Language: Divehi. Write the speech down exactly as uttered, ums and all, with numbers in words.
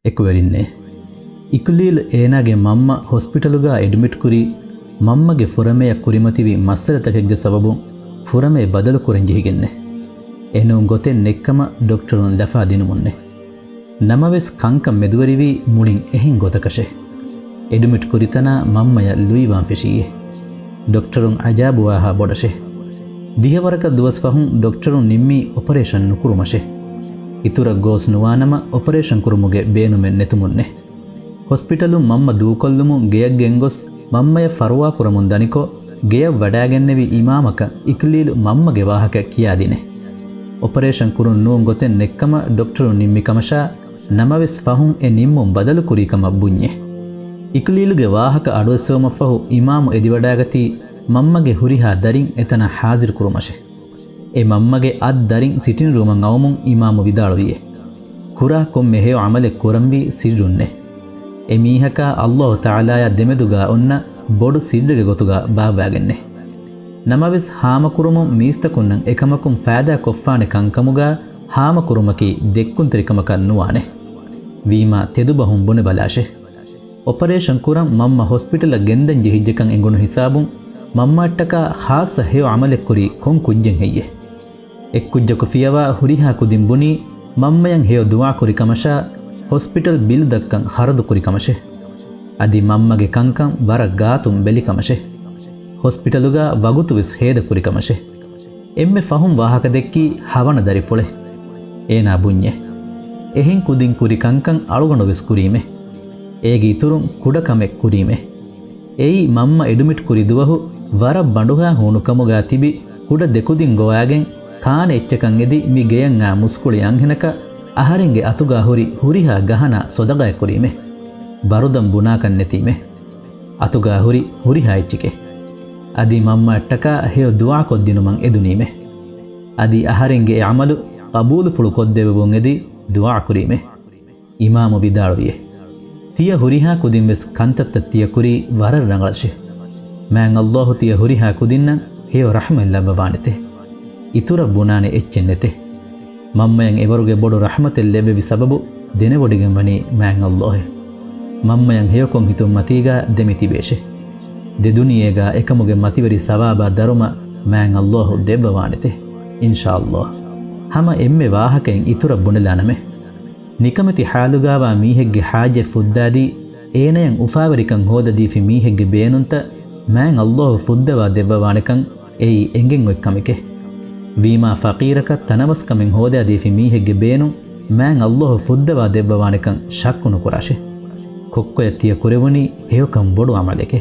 އެކުވެރިންނޭ. އިކްލީލް އޭނާގެ މަންމަ ހޮސްޕިޓަލުގަ އެޑްމިޓް ކުރީ، މަންމަގެ ފުރަމެޔަށް ކުރިމަތިވި މައްސަލަތަކެއްގެ ސަބަބުން ފުރަމޭ ބަދަލު ކުރަން ޖެހިގެންނޭ. އެނޫން ގޮތެއް ނެތްކަމަށް ޑޮކްޓަރުން ލަފާ ދިނުމުންނޭ. ނަމަވެސް ކަންކަން މެދުވެރިވީ މުޅިން އެހެން ގޮތަކަށޭ. އެޑްމިޓް ކުރިތަނާ މަންމަޔަށް ލުއިވާން ފެށިއޭ. ޑޮކްޓަރުން އަޖާބުވާހާ ބޮޑަށޭ. ދިހަވަރަކަށް ދުވަސް ފަހުން ޑޮކްޓަރުން ނިންމީ އޮޕަރޭޝަން ނުކުރުމަށޭ. އިތުރަށް ގޯސް ނުވާނަމަ އޮޕަރޭޝަން ކުރުމުގެ ބޭނުމެއް ނެތުމުންނޭ. ހޮސްޕިޓަލުން މަންމަ ދޫކޮށްލުމުން ގެޔަށް ގެންގޮސް މަންމަޔަށް ފަރުވާކުރަމުން ދަނިކޮށް، ގެޔަށް ވަޑާގެންނެވި އިމާމަކަށް އިކްލީލް މަންމަގެ ވާހަކަ ކިޔާދިނޭ. އޮޕަރޭޝަން ކުރުން ނޫން ގޮތެއް ނެތްކަމަށް ޑޮކްޓަރުން ނިންމި ކަމަށާ، ނަމަވެސް ފަހުން އެ ނިންމުން ބަދަލު ކުރީ ކަމަށް ބުންޏޭ. އިކްލީލްގެ ވާހަކަ އަޑުއެއްސެވުމަށްފަހު އިމާމު އެދިވަޑާގަތީ މަންމަގެ ހުރިހާ ދަރިން އެތަނަށް ހާޒިރު ކުރުމަށޭ. އެ މަންމަގެ އަށް ދަރިން ސިޓިން ރޫމަށް އައުމުން އިމާމު ވިދާޅުވިއޭ. ކުރާ ކޮންމެ ހެޔޮ ޢަމަލެއް ކުރަންވީ ސިއްރުންނޭ. އެ މީހަކާ ﷲ ތަޢާލާޔާ ދެމެދުގާ އޮންނަ ބޮޑު ސިއްރެއްގެ ގޮތުގާ ބާއްވާގެންނޭ. ނަމަވެސް ހާމަކުރުމުން މީސްތަކުންނަށް އެކަމަކުން ފައިދާ ކޮށްފާނެ ކަންކަމުގާ ހާމަކުރުމަކީ ދެއްކުންތެރިކަމަކަށް ނުވާނެ. ވީމާ ތެދުބަހުން ބުނެބަލާށޭ. އޮޕަރޭޝަން ކުރަން މަންމަ ހޮސްޕިޓަލަށް ގެންދަން ޖެހިއްޖެކަން އެނގުނު ހިސާބުން މަންމައަށްޓަކާ ޚާއްޞަ ހެޔޮ ޢަމަލެއްކުރީ ކޮން ކުއްޖެއް ހެއްޔޭ؟ އެއްކުއްޖަކު ފިޔަވާ ހުރިހާ ކުދިން ބުނީ މަންމަޔަށް ހެޔޮ ދުޢާކުރި ކަމަށާ، ހޮސްޕިޓަލް ބިލް ދައްކަން ޚަރަދުކުރި ކަމަށޭ. އަދި މަންމަގެ ކަންކަން ވަރަށް ގާތުން ބެލި ކަމަށޭ. ހޮސްޕިޓަލުގާ ވަގުތުވެސް ހޭދަކުރި ކަމަށޭ. އެންމެ ފަހުން ވާހަކަ ދެއްކީ ހަވަނަ ދަރިފުޅޭ. އޭނާ ބުންޏޭ. އެހެން ކުދިން ކުރި ކަންކަން އަޅުގަނޑުވެސް ކުރީމޭ. އޭގެ އިތުރުން ކުޑަ ކަމެއް ކުރީމޭ. އެއީ މަންމަ އެޑްމިޓް ކުރި ދުވަހު ވަރަށް ބަނޑުހާ ހޫނުކަމުގާ ތިބި ކުޑަ ދެކުދިން ގޮވާގެން ކާނެ އެއްޗަކަށް އެދި މި ގެޔަށް އާ މުސްކުޅި އަންހެނަކަށް އަހަރެންގެ އަތުގާ ހުރި ހުރިހާ ގަހަނާ ޞަދަޤާތް ކުރީމޭ. ބަރުދަން ބުނާކަށް ނެތީމޭ. އަތުގާ ހުރި ހުރިހާ އެއްޗެކޭ. އަދި މަންމައަށްޓަކާ ހެޔޮ ދުޢާ ކޮށްދިނުމަށް އެދުނީމޭ. އަދި އަހަރެންގެ އެ ޢަމަލު ޤަބޫލުފުޅު ކޮށްދެވެވުން އެދި ދުޢާ ކުރީމޭ. އިމާމު ވިދާޅުވިއޭ. ތިޔަ ހުރިހާ ކުދިން ވެސް ކަންތައްތައް ތިޔަ ކުރީ ވަރަށް ރަނގަޅަށޭ. މާތް ﷲ ތިޔަ ހުރިހާ ކުދިންނަށް ހެޔޮ ރަޙްމަތް ލައްވަވާނެތޭ. އިތުރަށް ބުނާނެ އެއްޗެއް ނެތޭ. މަންމަޔަށް އެވަރުގެ ބޮޑު ރަޙްމަތެއް ލެއްވެވި ސަބަބު ދެނެވޮޑިގެންވަނީ މާތް ﷲ އޭ. މަންމަޔަށް ހެޔޮކޮން ހިތުން މަތީގާ ދެމި ތިބޭށޭ. ދެ ދުނިޔޭގާ އެކަމުގެ މަތިވެރި ސަވާބާ ދަރުމަ މާތް ﷲ ދެއްވަވާނެތޭ. އިންޝާﷲ. ހަމަ އެންމެ ވާހަކައިން އިތުރަށް ބުނެލާނަމޭ. ނިކަމެތި ޙާލުގާވާ މީހެއްގެ ޙާޖަތް ފުއްދާދީ، އޭނަޔަށް އުފާވެރިކަން ހޯދަދީފި މީހެއްގެ ބޭނުންތައް މާތް ﷲ ފުއްދަވާ ދެއްވަވާނެކަން އެއީ އެނގެން އޮތް ކަމެކޭ. ވީމާ ފަޤީރަކަށް ތަނަވަސްކަމެއް ހޯދާދީފި މީހެއްގެ ބޭނުން މާތް ﷲ ފުއްދަވާ ދެއްވަވާނެކަން ޝައްކު ނުކުރާށޭ. ކޮއްކޮޔަށް ތިޔަ ކުރެވުނީ ހެޔޮކަން ބޮޑު ޢަމަލެކޭ.